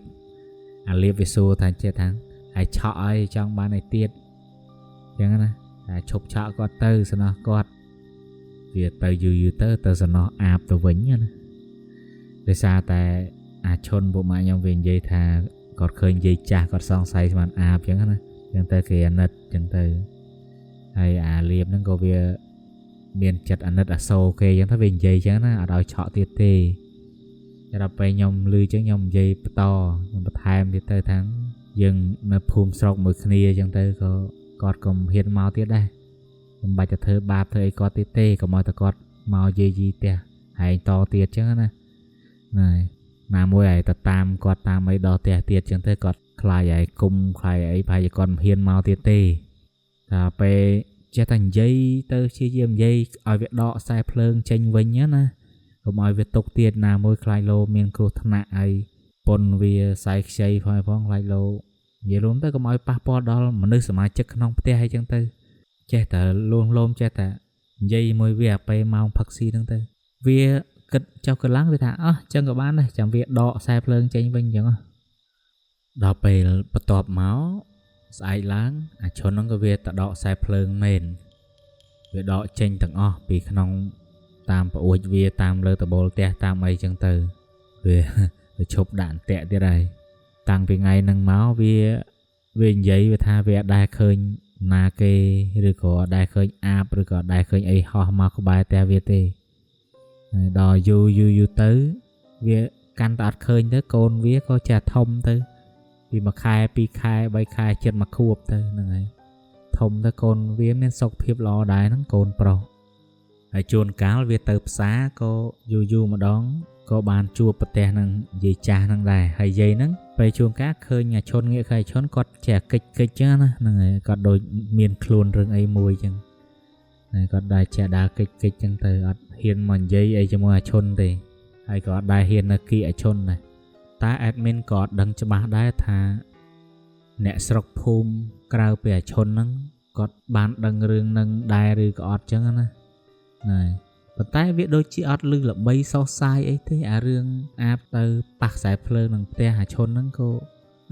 វាសួរថាចេះថាហើយឆក់អីចង់បានអីទៀតអញ្ចឹងណាតែឈប់ឆក់គាត់ទៅសំណោះគាត់វាទៅយូរយូរទៅសំណោះអាបទៅវិញណាដោយសារតែអាឈុនពួកម៉ាក់ខ្ញុំវានិយាយថាគាត់ឃើញយាយចាស់គាត់សង្ស័យស្មានអាបអញ្ចឹងណាអញ្ចឹងទៅគេអាណិតអញ្ចឹងទៅហើយអាលៀបហ្នឹងក៏វាមានចិត្តអាណិតអាសូរគេអញ្ចឹងទៅវានិយាយអញ្ចឹងណាអត់ឲ្យឆក់ទៀតទេតែដល់ពេលខ្ញុំឮអញ្ចឹងខ្ញុំនិយាយបន្តខ្ញុំបន្ថែមទៀតទៅថាយើងនៅភូមិស្រុកមួយគ្នាអញ្ចឹងទៅក៏គាត់ក៏ហ៊ានមកទៀតដែរមិនបាច់ទៅធ្វើបាបធ្វើអីគាត់ទៀតទេកុំឲ្យតែគាត់មកយាយីផ្ទះហើយតទៀតអញ្ចឹងណាហ្នឹងហើយណាមួយឲ្យទៅតាមគាត់តាមអីដល់ផ្ទះទៀតអញ្ចឹងទៅគាត់ខ្លាចឲ្យគុំខ្លាចអីប្រហែលជាគាត់មិនហ៊ានមកទៀតទេតែពេលចេះតែនិយាយទៅព្យាយាមនិយាយឲ្យវាដកខ្សែភ្លើងចេញវិញណាកុំឲ្យវាទុកទៀតណាមួយខ្លាចលោមានគ្រោះថ្នាក់អីប៉ុនវាសៃខ្ចីផងខ្លាចលោនិយាយរួមទៅកុំឲ្យប៉ះពាល់ដល់មនុស្សសមាជិកក្នុងផ្ទះអីចឹងទៅចេះតែលួងលោមចេះតែនិយាយមួយវាអាពេលម៉ោងផឹកស៊ីហ្នឹងទៅវាគិតចុះកន្លងវាថាអោះចឹងក៏បានដែរចាំវាដកខ្សែភ្លើងចេញវិញចឹង ដល់ពេលបន្ទាប់មកស្អែកឡើងអាឈុនហ្នឹងក៏វាទៅដកខ្សែភ្លើងមែនវាដកចេញទាំងអស់ពីក្នុងតាមប្អួចវាតាមលើដបូលផ្ទះតាមអីចឹងទៅវាឈប់ដាក់អន្ទាក់ទៀតហើយតាំងពីថ្ងៃហ្នឹងមកវានិយាយវាថាវាអត់ដែលឃើញណាគេឬក៏អត់ដែលឃើញអាបឬក៏អត់ដែលឃើញអីហោះមកក្បែរផ្ទះវាទេហើយដល់យូរយូរយូរទៅវាកាន់តែអត់ឃើញទៅកូនវាក៏ចេះធំទៅពីមួយខែពីរខែបីខែជិតមួយខួបទៅហ្នឹងហើយធំទៅកូនវាមានសុខភាពល្អដែរហ្នឹងកូនប្រុសហើយជួនកាលវាទៅផ្សារក៏យូរយូរម្ដងក៏បានជួបប្រទះនឹងយាយចាស់ហ្នឹងដែរហើយយាយហ្នឹងពេលជួនកាលឃើញអាឈុនងាកឃើញអាឈុនគាត់ចេះកិច្ចកិច្ចចឹងណាហ្នឹងហើយគាត់ដូចមានខ្លួនរឿងអីមួយចឹងហើយគាត់ដែរចេះដើរកិច្ចកិច្ចចឹងទៅអត់ហ៊ានមកនិយាយអីជាមួយអាឈុនទេហើយក៏អត់ដែរហ៊ាននៅគីអាឈុនដែរតែ admin ក៏អត់ដឹងច្បាស់ដែរថាអ្នកស្រុកភូមិក្រៅពីអាឈុនហ្នឹងគាត់បានដឹងរឿងហ្នឹងដែរឬក៏អត់ចឹងណាហ្នឹងហើយប៉ុន្តែវាដូចជាអត់លឺល្បីសោះសាយអីទេអារឿងអាបទៅប៉ះខ្សែភ្លើងនឹងផ្ទះអាឈុនហ្នឹងក៏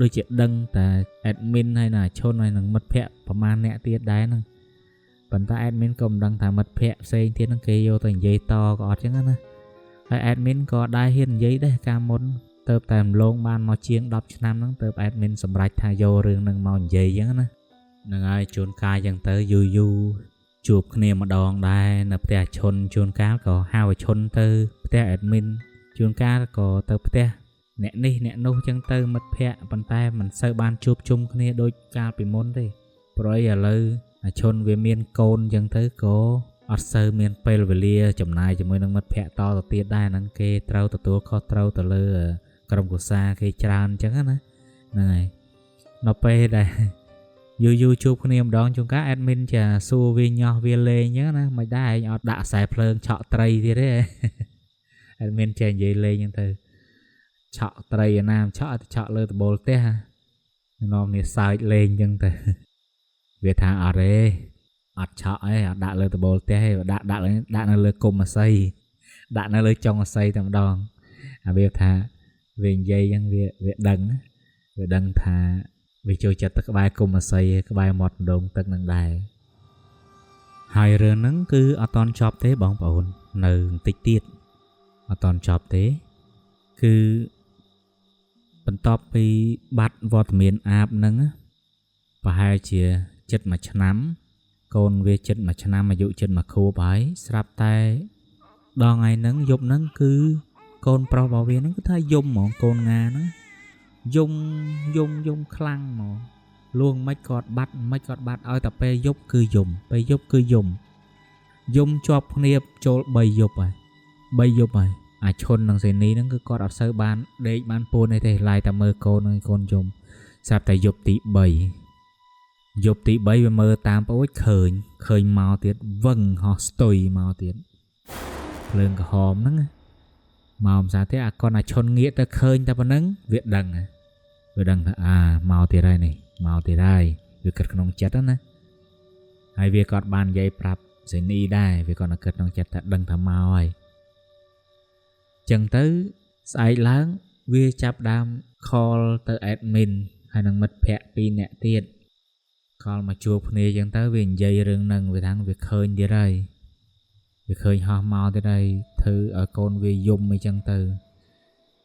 ដូចជាដឹងតែ admin ហើយនឹងអាឈុនហើយនឹងមិត្តភ័ក្តិប្រហែលអ្នកទៀតដែរហ្នឹងប៉ុន្តែ admin ក៏មិនដឹងថាមិត្តភ័ក្តិផ្សេងទៀតហ្នឹងគេយកទៅនិយាយតក៏អត់ចឹងណាហើយ admin ក៏ដែរហ៊ាននិយាយដែរកាលមុនទៅតែម្លងបានមកជាង10ឆ្នាំហ្នឹងទៅ admin សម្រេចថាយករឿងហ្នឹងមកនិយាយចឹងណាហ្នឹងហើយជួនកាលចឹងទៅយូរយូរជួបគ្នាម្ដងដែរនៅផ្ទះឈុនជួនកាលក៏ហៅឲ្យឈុនទៅផ្ទះ admin ជួនកាលក៏ទៅផ្ទះអ្នកនេះអ្នកនោះចឹងទៅមិត្តភ័ក្តិប៉ុន្តែមិនសូវបានជួបជុំគ្នាដូចកាលពីមុនទេព្រោះឥឡូវអាឈុនវាមានកូនចឹងទៅក៏អត់សូវមានពេលវេលាចំណាយជាមួយនឹងមិត្តភ័ក្តិតទៅទៀតដែរហ្នឹងគេត្រូវទទួលខុសត្រូវទៅលើក្រុមគ្រួសារគេច្រើនចឹងណាហ្នឹងហើយដល់ពេលដែលយូរយូរជួបគ្នាម្ដងជួនកាល admin ចាសួរវាញាស់វាលេងចឹងណាមិនដែរឯងអត់ដាក់ខ្សែភ្លើងឆក់ត្រីទៀតទេ admin ចេះនិយាយលេងចឹងទៅឆក់ត្រីឯណាឆក់ឲ្យឆក់លើដបូលផ្ទះនាំនេះសើចលេងចឹងទៅវាថាអត់ទេអត់ឆក់ទេអត់ដាក់លើដបូលផ្ទះទេដាក់ដាក់ដាក់នៅលើគុំអស័យដាក់នៅលើចុងអស័យតែម្ដងអាវាថាវានិយាយចឹងវាដឹងវាដឹងថាវាចូលចិត្តទៅក្បែរគុំអស័យក្បែរមាត់ដងទឹកនឹងដែរហើយរឿងហ្នឹងគឺអត់តន់ចប់ទេបងប្អូននៅបន្តិចទៀតអត់តន់ចប់ទេគឺបន្ទាប់ពីបាត់វត្តមានអាបហ្នឹងប្រហែលជាជិតមួយឆ្នាំកូនវាជិតមួយឆ្នាំអាយុជិតមួយខួបហើយស្រាប់តែដល់ថ្ងៃហ្នឹងយប់ហ្នឹងគឺកូនប្រុសរបស់វាហ្នឹងគឺថាយំហ្មងកូនងាហ្នឹងយំយំយំខ្លាំងហ្មងលួងមិនក៏បាត់មិនក៏បាត់ឲ្យតែពេលយប់គឺយំពេលយប់គឺយំយំជាប់គ្នាចូល3យប់ហើយ3យប់ហើយអាឈុននិងសេនីហ្នឹងគឺគាត់អត់សូវបានដេកបានពួនអីទេឡាយតែមើលកូននិងកូនយំស្រាប់តែយប់ទី3យប់ទី3វាមើលតាមប្អូចឃើញមកទៀតវឹងហោះស្ទុយមកទៀតភ្លើងក្រហមហ្នឹងមកភាសាទៀតអាកូនអាឈុនងាកទៅឃើញតែប៉ុណ្្នឹងវាដឹងវាដឹងថាអាមកទៀតហើយនេះមកទៀតហើយវាគិតក្នុងចិត្តណាហើយវាក៏បាននិយាយប្រាប់សេនីដែរវាក៏នឹកគិតក្នុងចិត្តថាដឹងថាមកហើយចឹងទៅស្អែកឡើងវាចាប់ដើមខលទៅ admin ហើយនឹងមិត្តភ័ក្តិ2នាក់ទៀតខលមកជួបគ្នាចឹងទៅវានិយាយរឿងហ្នឹងវាថាវាឃើញទៀតហើយវាឃើញហោះមកទៀតហើយធ្វើឲ្យកូនវាយំអីចឹងទៅ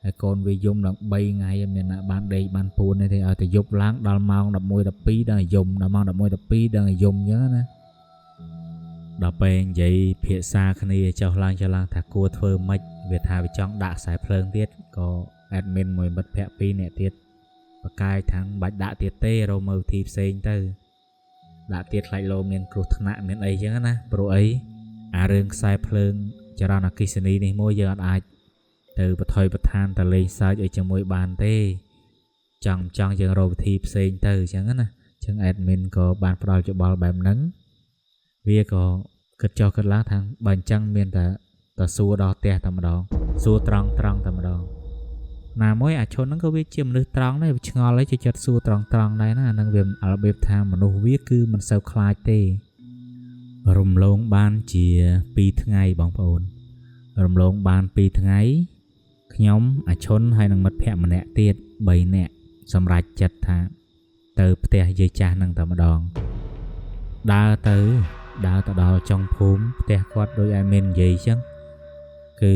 ហើយកូនវាយំដល់3ថ្ងៃអត់មានណាបានដេកបានពួនទេឲ្យតែយប់ឡើងដល់ម៉ោង11 12ដល់យំដល់ម៉ោង11 12ដល់យំចឹងណាដល់ពេលនិយាយភាសាគ្នាចុះឡើងចុះឡើងថាគួរធ្វើម៉េចវាថាវាចង់ដាក់ខ្សែភ្លើងទៀតក៏ admin មួយមិត្តភ័ក្តិ2នាក់ទៀតបកាយថាងបាច់ដាក់ទៀតទេរកមើលវិធីផ្សេងទៅដាក់ទៀតខ្លាចលោមានគ្រោះថ្នាក់មានអីចឹងណាព្រោះអីអារឿងខ្សែភ្លើងចរន្តអគ្គិសនីនេះមួយយើងអត់អាចទៅបថុយបឋានតលេងសើចអីជាមួយបានទេចង់យើងរកវិធីផ្សេងទៅអញ្ចឹងណាអញ្ចឹង admin ក៏បានផ្ដល់យោបល់បែបហ្នឹងវាក៏គិតចុះគិតឡើងថាបើអញ្ចឹងមានតែសួរដល់ផ្ទះតែម្ដងសួរត្រង់តែម្ដងណាមួយអាឈុនហ្នឹងក៏វាជាមនុស្សត្រង់ដែរវាឆ្ងល់ហើយចិត្តសួរត្រង់ដែរណាអាហ្នឹងវារបៀបថាមនុស្សវាគឺមិនសូវខ្លាចទេរំលងបានជា2ថ្ងៃបងប្អូនរំលងបាន2ថ្ងៃខ្ញុំអាឈុនហើយនឹងមិត្តភ័ក្តិម្នាក់ទៀត3នាក់ សម្រេចចិត្តថាទៅផ្ទះយាយចាស់នឹងតែម្ដងដើរទៅដល់ចុងភូមិផ្ទះគាត់ដូចឲ្យមាននិយាយចឹងគឺ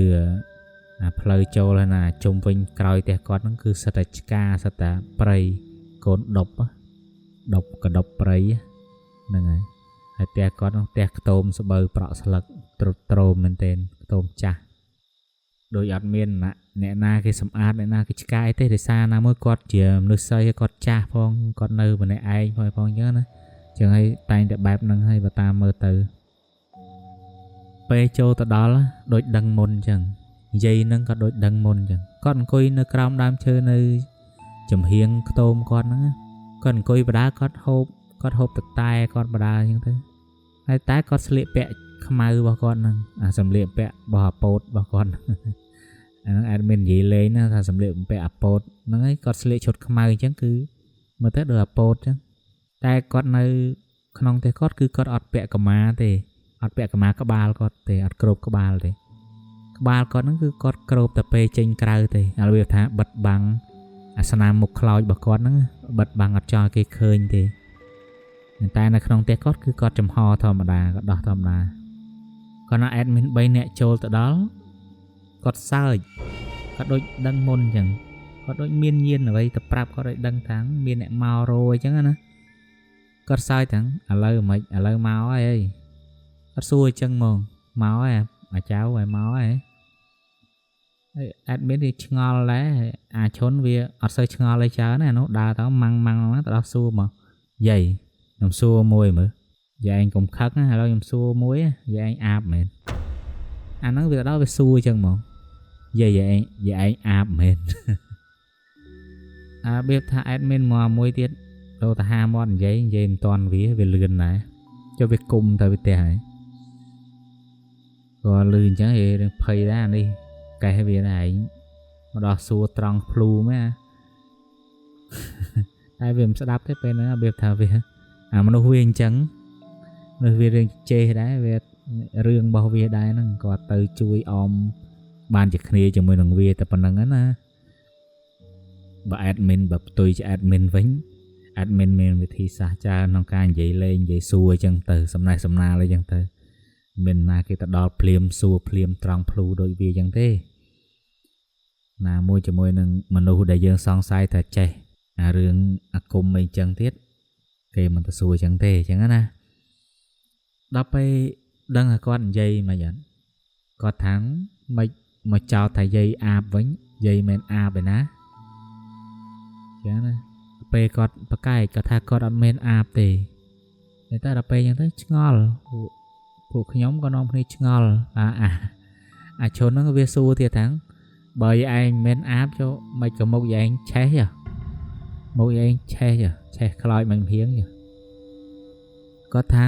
អាផ្លូវចូលហើយណាជុំវិញក្រោយផ្ទះគាត់ហ្នឹងគឺសិតតែឆ្កាសិតតែព្រៃកូនដប់ដប់កដប់ព្រៃហ្នឹងហើយហើយផ្ទះគាត់ហ្នឹងផ្ទះខ្ទមស្បូវប្រក់ស្លឹកទ្រុឌទ្រោមមែនទែនខ្ទមចាស់ដោយអត់មានអ្នកណាគេសម្អាតអ្នកណាគេឆ្កាយទេដោយសារណាមួយគាត់ជាមនុស្សស្រីគាត់ចាស់ផងគាត់នៅម្នាក់ឯងផងអញ្ចឹងណាចឹងហើយតែងតែបែបហ្នឹងហើយបើតាមមើលទៅពេលចូលទៅដល់ដូចដឹងមុនអញ្ចឹងនិយាយហ្នឹងក៏ដូចដឹងមុនអញ្ចឹងគាត់អង្គុយនៅក្រោមដើមឈើនៅចំហៀងខ្ទមគាត់ហ្នឹងគាត់អង្គុយបដាគាត់ហូបទឹកតែគាត់បដាអញ្ចឹងទៅហើយតែគាត់ស្លៀកពាក់ខ្មៅរបស់គាត់ហ្នឹងអាសម្លៀកពាក់របស់អាពោតរបស់គាត់អាហ្នឹងអត់មាននិយាយលេងណាថាសម្លៀកបំពាក់អាពោតហ្នឹងហើយគាត់ស្លៀកឈុតខ្មៅអញ្ចឹងគឺមើលទៅដូចអាពោតអញ្ចឹងតែគាត់នៅក្នុងផ្ទះគាត់គឺគាត់អត់ពាក់កម្មាទេអត់ពាក់កម្មាក្បាលគាត់ទេអត់គ្របក្បាលទេក្បាលគាត់ហ្នឹងគឺគាត់គ្របតែពេលចេញក្រៅទេឥឡូវវាថាបិទបាំងអាស្នាមមុខខ្លោចរបស់គាត់ហ្នឹងបិទបាំងអត់ចង់ឲ្យគេឃើញទេតែនៅក្នុងផ្ទះគាត់គឺគាត់ចំហធម្មតាគាត់ដោះធម្មតាគាត់ណា admin 3នាក់ចូលទៅដល់គាត់សើចគាត់ដូចដឹងមុនអញ្ចឹងគាត់ដូចមានញៀនអ្វីទៅប្រាប់គាត់ឲ្យដឹងថាមានអ្នកមករអញ្ចឹងណាគាត់សើចទាំងឥឡូវមិនឥឡូវមកហើយគាត់សួរអញ្ចឹងហ្មងមកហើយអាចៅហើយមកហើយហើយ admin វាឆ្ងល់ដែរអាឈុនវាអត់សូវឆ្ងល់អីច្រើនណានោះដើរទៅម៉ាំងម៉ាំងទៅដល់សួរមកយាយខ្ញុំសួរមួយមើលយាយឯងកុំខឹកណាឥឡូវខ្ញុំសួរមួយយាយឯងអាបមែនអាហ្នឹងវាដល់វាសួរអញ្ចឹងហ្មងយាយឯងអាបមែនអារបៀបថា admin មកមួយទៀតចូលទៅហាមាត់និយាយមិនតាន់វាលឿនដែរចុះវាគុំទៅវាផ្ទះហើយក៏លឺអញ្ចឹងឯងរឿងភ័យដែរអានេះកេះវាដែរឯងមកដល់សួរត្រង់ភ្លូមែនតែវាមិនស្ដាប់ទេពេលហ្នឹងរបៀបថាវាអាមនុស្សវាអញ្ចឹងមនុស្សវារឿងចេះដែរវារឿងរបស់វាដែរហ្នឹងគាត់ទៅជួយអមបានជាគ្នាជាមួយនឹងវាតែប៉ុណ្្នឹងណាបើ admin បើផ្ទុយជា admin វិញ admin មានវិធីសាស្ត្រច្រើនក្នុងការនិយាយលេងនិយាយសួរអញ្ចឹងទៅសំណេះសំណាលអីចឹងទៅមានណាគេទៅដល់ភ្លាមសួរភ្លាមត្រង់ភ្លូដូចវាចឹងទេណាមួយជាមួយនឹងមនុស្សដែលយើងសង្ស័យថាចេះអារឿងអាគមអីចឹងទៀតគេមិនទៅសួរចឹងទេចឹងណាដល់ពេលដឹងថាគាត់និយាយមិនអត់គាត់ថាមិនមកចោទថាយាយអាបវិញយាយមិនអាបឯណាចឹងណាពេលគាត់ប្រកែកគាត់ថាគាត់អត់មែនអាបទេតែដល់ពេលចឹងទៅឆ្ងល់ពួកខ្ញុំក៏នាំគ្នាឆ្ងល់អាឈុនហ្នឹងវាសួរទៀតថាបើឯងមិនអាបចូលមិនក៏មុខឯងឆេះមុខឯងឆេះឆេះខ្លោចមិនហៀងគាត់ថា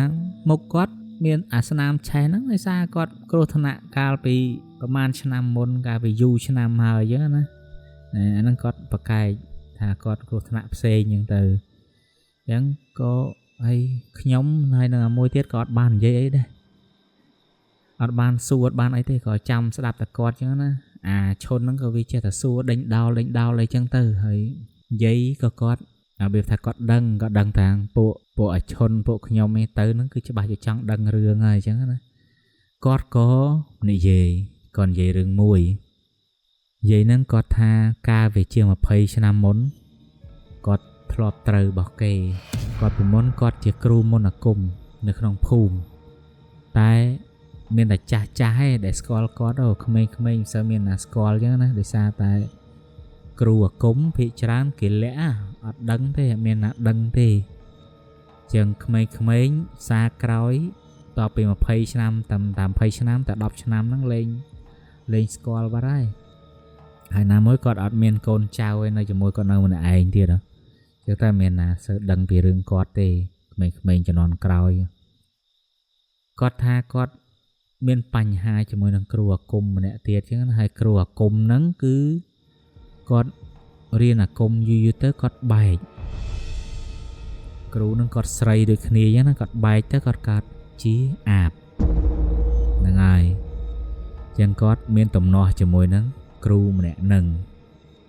មុខគាត់មានអាស្នាមឆេះហ្នឹងដោយសារគាត់គ្រោះថ្នាក់កាលពីប្រហែលឆ្នាំមុនកាលពីយូរឆ្នាំហើយអញ្ចឹងណាអាហ្នឹងគាត់ប្រកែកថាគាត់គ្រោះថ្នាក់ផ្សេងអញ្ចឹងទៅអញ្ចឹងក៏ហើយខ្ញុំហើយនឹងអាមួយទៀតក៏អត់បាននិយាយអីដែរអត់បានសួរអត់បានអីទេក៏ចាំស្ដាប់តែគាត់អញ្ចឹងណាអាឈុនហ្នឹងក៏វាចេះតែសួរដេញដោលអីចឹងទៅហើយនិយាយក៏គាត់របៀបថាគាត់ដឹងក៏ដឹងថាពួកអាឈុនពួកខ្ញុំឯងទៅហ្នឹងគឺច្បាស់ជាចង់ដឹងរឿងហើយអញ្ចឹងណាគាត់ក៏និយាយគាត់និយាយរឿងមួយនិយាយហ្នឹងគាត់ថាកាលវាជាង20ឆ្នាំមុនគាត់ធ្លាប់ត្រូវរបស់គេគាត់ពីមុនគាត់ជាគ្រូមន្តអាគមនៅក្នុងភូមិតែមានតែចាស់ឯងដែលស្គាល់គាត់អូក្មេងៗមិនសូវមានណាស្គាល់អញ្ចឹងណាដោយសារតែគ្រូអាគមភាគច្រើនគេលាក់អត់ដឹងទេអត់មានណាដឹងទេជាងក្មេងៗសារក្រោយតពី20ឆ្នាំតាម20ឆ្នាំតែ10ឆ្នាំហ្នឹងលែងស្គាល់បាត់ហើយហើយណាមួយគាត់អត់មានកូនចៅឯនៅជាមួយគាត់នៅម្នាក់ឯងទៀតចឹងតែមានណាសូវដឹងពីរឿងគាត់ទេក្មេងៗជំនាន់ក្រោយគាត់ថាគាត់មានបញ្ហាជាមួយនឹងគ្រូអាគមម្នាក់ទៀតចឹងណាហើយគ្រូអាគមហ្នឹងគឺគាត់រៀនអាគមយូរៗទៅគាត់បែកគ្រូនឹងគាត់ស្រីដូចគ្នាចឹងណាគាត់បែកទៅគាត់កើតជាអាបហ្នឹងហើយចឹងគាត់មានទំនាស់ជាមួយនឹងគ្រូម្នាក់នឹង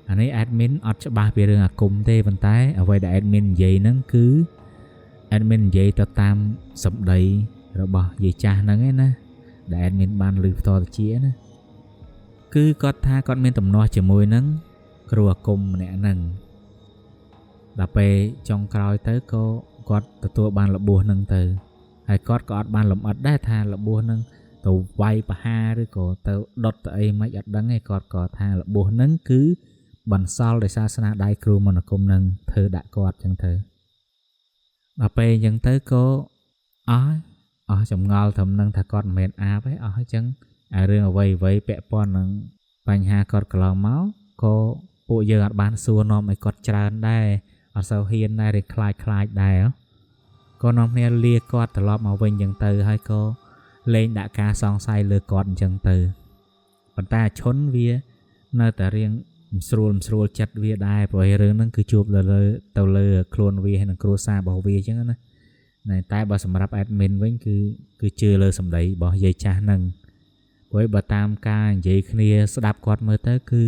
អានេះ admin អត់ច្បាស់ពីរឿងអាគមទេប៉ុន្តែអ្វីដែល admin និយាយហ្នឹងគឺ admin និយាយទៅតាមសម្ដីរបស់យាយចាស់ហ្នឹងឯណាដែល admin បានឮផ្ទាល់តិចណាគឺគាត់ថាគាត់មានទំនាស់ជាមួយនឹងគ្រូអាគមម្នាក់ហ្នឹងដល់ពេលចុងក្រោយទៅក៏គាត់ទទួលបានរបួសហ្នឹងទៅហើយគាត់ក៏អត់បានលម្អិតដែរថារបួសហ្នឹងទៅវាយប្រហារឬក៏ទៅដុតទៅអីមិនអត់ដឹងទេគាត់ក៏ថារបួសហ្នឹងគឺបន្សល់ដោយសារស្នាដៃគ្រូមន្តអាគមនឹងធ្វើដាក់គាត់ចឹងទៅដល់ពេលអញ្ចឹងទៅក៏អស់ចម្ងល់ត្រឹមនឹងថាគាត់មិនមែនអាបទេអស់អញ្ចឹងអារឿងអ្វីអ្វីពាក់ព័ន្ធនឹងបញ្ហាគាត់កន្លងមកក៏ពួកយើងអត់បានសួរនាំឲ្យគាត់ច្រើនដែរអត់សូវហ៊ានដែរឬខ្លាចដែរក៏នាំគ្នាលាគាត់ត្រឡប់មកវិញអញ្ចឹងទៅហើយក៏លែងដាក់ការសង្ស័យលើគាត់អញ្ចឹងទៅប៉ុន្តែអាឈុនវានៅតែរៀងមិនស្រួលចិត្តវាដែរព្រោះរឿងហ្នឹងគឺជួបទៅលើខ្លួនវាហើយនឹងគ្រួសាររបស់វាអញ្ចឹងណាតែបើសម្រាប់ admin វិញគឺជឿលើសម្ដីរបស់យាយចាស់ហ្នឹងព្រោះបើតាមការនិយាយគ្នាស្ដាប់គាត់មើលទៅគឺ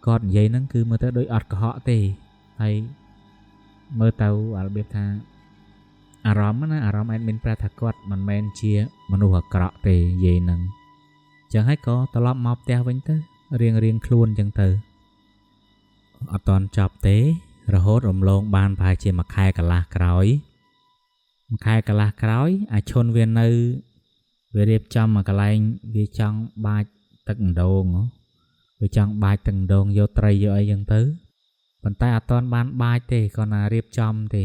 គាត់និយាយហ្នឹងគឺមើលទៅដូចអត់កុហកទេហើយមើលទៅរបៀបថាអារម្មណ៍ណាអារម្មណ៍ admin ប្រាប់ថាគាត់មិនមែនជាមនុស្សអាក្រក់ទេនិយាយហ្នឹងអញ្ចឹងហើយក៏ត្រឡប់មកផ្ទះវិញទៅរៀងខ្លួនអញ្ចឹងទៅអត់តន់ចប់ទេរហូតរំលងបានប្រហែលជាមួយខែកន្លះក្រោយមួយខែកន្លះក្រោយអាឈុនវានៅវារៀបចំមួយកន្លែងវាចង់បាចទឹកម្ដងវាចង់បាចទឹកម្ដងយកត្រីយកអីចឹងទៅប៉ុន្តែអត់ទាន់បានបាចទេគាត់ណារៀបចំទេ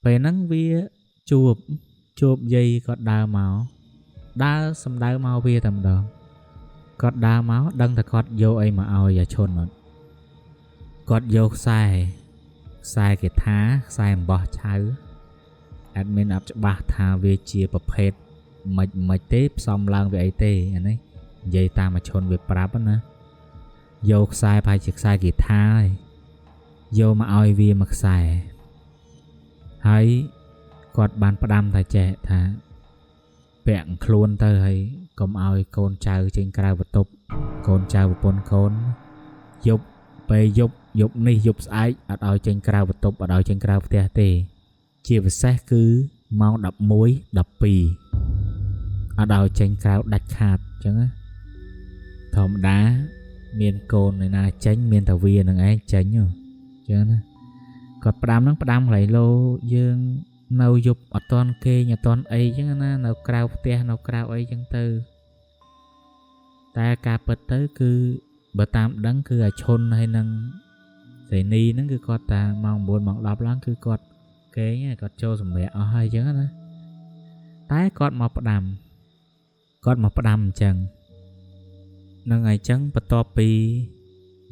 ពេលហ្នឹងវាជួបយាយគាត់ដើរមកដើរសំដៅមកវាតែម្ដងគាត់ដើរមកដឹងថាគាត់យកអីមកឲ្យអាឈុនអត់គាត់យកខ្សែគេថាខ្សែអំបោះឆៅ admin អត់ច្បាស់ថាវាជាប្រភេទមិនទេផ្សំឡើងវាអីទេអានេះនិយាយតាមអាឈុនវាប្រាប់ណាយកខ្សែប្រហែលជាខ្សែគេថាហើយយកមកឲ្យវាមួយខ្សែហើយគាត់បានផ្ដាំថាចេះថាពាក់ខ្លួនទៅហើយកុំឲ្យកូនចៅចេញក្រៅបន្ទប់កូនចៅប្រពន្ធកូនយប់ពេលយប់នេះយប់ស្អែកអត់ឲ្យចេញក្រៅបន្ទប់អត់ឲ្យចេញក្រៅផ្ទះទេជាពិសេសគឺម៉ោង11 12អត់ឲ្យចេញក្រៅដាច់ខាតអញ្ចឹងណាធម្មតាមានកូនឯណាចេញមានតែវានឹងឯងចេញអញ្ចឹងណាគាត់ផ្ដាំនឹងផ្ដាំកន្លែងលោយើងនៅយប់អត់ទាន់គេងអត់ទាន់អីចឹងណានៅក្រៅផ្ទះនៅក្រៅអីចឹងទៅតែការពិតទៅគឺបើតាមដឹងគឺអាឈុនហើយនឹងសេនីហ្នឹងគឺគាត់តាម៉ោង9ម៉ោង10ឡើងគឺគាត់គេងហើយគាត់ចូលសម្រាកអស់ហើយចឹងណាតែគាត់មកផ្ដាំអញ្ចឹងនឹងហើយចឹងបន្ទាប់ពី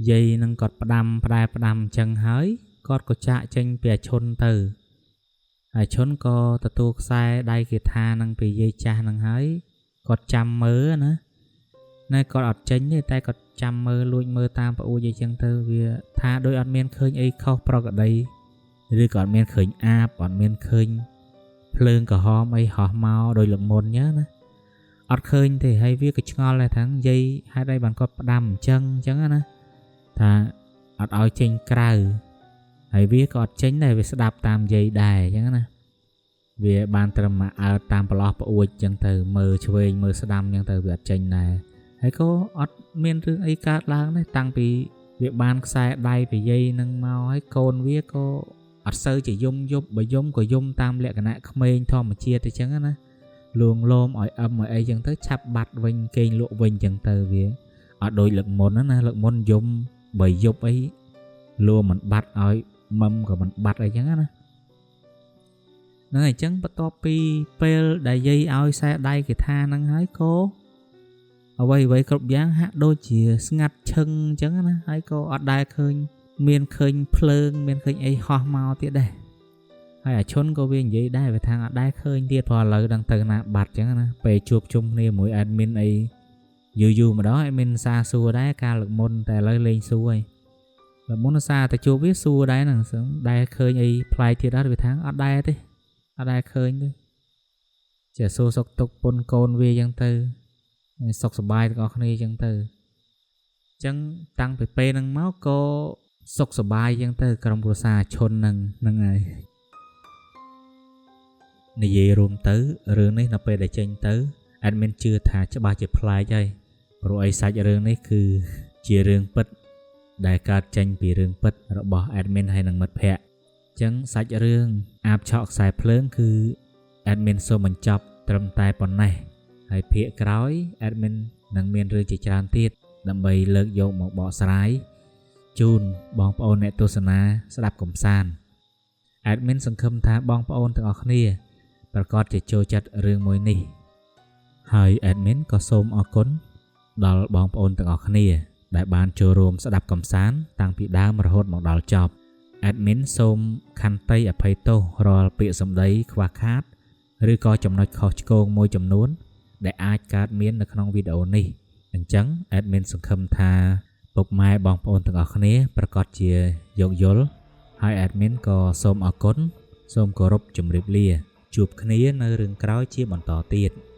យាយនឹងគាត់ផ្ដាំផ្ដែផ្ដាំអញ្ចឹងហើយគាត់ក៏ចាកចេញពីអាឈុនទៅអាឈុនក៏ទទួលខ្សែដៃគេថានឹងពីយាយចាស់នឹងហើយគាត់ចាំមើលណាណែគាត់អត់ចេញទេតែគាត់ចាំមើលលួចមើលតាមប្អូនយាយចឹងទៅវាថាដូចអត់មានឃើញអីខុសប្រក្រតីឬក៏អត់មានឃើញអាបអត់មានឃើញភ្លើងក្រហមអីហោះមកដោយលើកមុនញ៉ាណាអត់ឃើញទេហើយវាក៏ឆ្ងល់ដែរថាយាយហេតុអីបានគាត់ផ្ដាំអញ្ចឹងណាថាអត់ឲ្យចេញក្រៅហើយវាក៏អត់ចេញដែរវាស្ដាប់តាមយាយដែរអញ្ចឹងណាវាបានត្រឹមមកអើតតាមប្រឡោះប្អួចអញ្ចឹងទៅមើលឆ្វេងមើលស្ដាំអញ្ចឹងទៅវាអត់ចេញដែរហើយក៏អត់មានរឿងអីកើតឡើងដែរតាំងពីវាបានខ្សែដៃពីយាយនឹងមកហើយកូនវាក៏អត់សូវជាយំយប់បើយំក៏យំតាមលក្ខណៈក្មេងធម្មជាតិអញ្ចឹងណាលួងលោមឲ្យអឹមឲ្យអីចឹងទៅឆាប់បាត់វិញគេងលក់វិញចឹងទៅវាអត់ដូចលើកមុនណាលើកមុនយំបើយប់អីលួមិនបាត់ឲ្យមឹមក៏មិនបាត់អីចឹងណាហ្នឹងអញ្ចឹងបន្ទាប់ពីពេលដែលយាយឲ្យខ្សែដៃគេថាហ្នឹងហើយក៏អ្វីៗគ្រប់យ៉ាងហាក់ដូចជាស្ងាត់ឈឹងអញ្ចឹងណាហើយក៏អត់ដែលឃើញមានឃើញភ្លើងមានឃើញអីហោះមកទៀតដែរហើយអាឈុនក៏វានិយាយដែរវាថាអត់ដែលឃើញទៀតព្រោះឥឡូវដឹងទៅណាបាត់អញ្ចឹងណាពេលជួបជុំគ្នាមួយ admin អីយូរៗម្ដង admin សាសួរដែរកាលលើកមុនតែឥឡូវលេងសួរហើយលើកមុនសារតែជួបវាសួរដែរហ្នឹងដែលឃើញអីប្លែកទៀតអត់វាថាអត់ដែរទេអត់ដែលឃើញទេចេះសួរសុខទុក្ខពុនកូនវាអញ្ចឹងទៅសុខសប្បាយទាំងអស់គ្នាអញ្ចឹងទៅ ចឹងតាំងពីពេលហ្នឹងមកក៏សុខសប្បាយចឹងទៅ ក្រុមគ្រួសារឈុនហ្នឹងហ្នឹងហើយ។ និយាយរួមទៅរឿងនេះនៅពេលដែលចេញទៅ admin ជឿថាច្បាស់ជាប្លែកហើយ ព្រោះអីសាច់រឿងនេះគឺជារឿងពិតដែលកើតចេញពីរឿងពិតរបស់ admin ហើយនិងមិត្តភ័ក្តិ។ ចឹងសាច់រឿងអាបឆក់ខ្សែភ្លើងគឺ admin សូមបញ្ចប់ត្រឹមតែប៉ុណ្ណេះ ហើយភាគក្រោយ admin នឹងមានរឿងជាច្រើនទៀតដើម្បីលើកយកមកបកស្រាយជូនបងប្អូនអ្នកទស្សនាស្ដាប់កំសាន្ត។ admin សង្ឃឹមថាបងប្អូនទាំងអស់គ្នាប្រកាសជាចូលចិត្តរឿងមួយនេះ ហើយ admin ក៏សូមអរគុណដល់បងប្អូនទាំងអស់គ្នាដែលបានចូលរួមស្ដាប់កំសាន្តតាំងពីដើមរហូតមកដល់ចប់។ admin សូមខន្តីអភ័យទោសរាល់ពាក្យសម្ដីខ្វះខាត ឬក៏ចំណុចខុសឆ្គងមួយចំនួន ដែលអាចកើតមាននៅក្នុងវីដេអូនេះ។ អញ្ចឹង admin សង្ឃឹមថាពុកម៉ែបងប្អូនទាំងអស់គ្នាប្រកាសជាយោគយល់ ហើយ admin ក៏សូមអរគុណ សូមគោរពជម្រាបលា ជួបគ្នានៅរឿងក្រោយជាបន្តទៀត។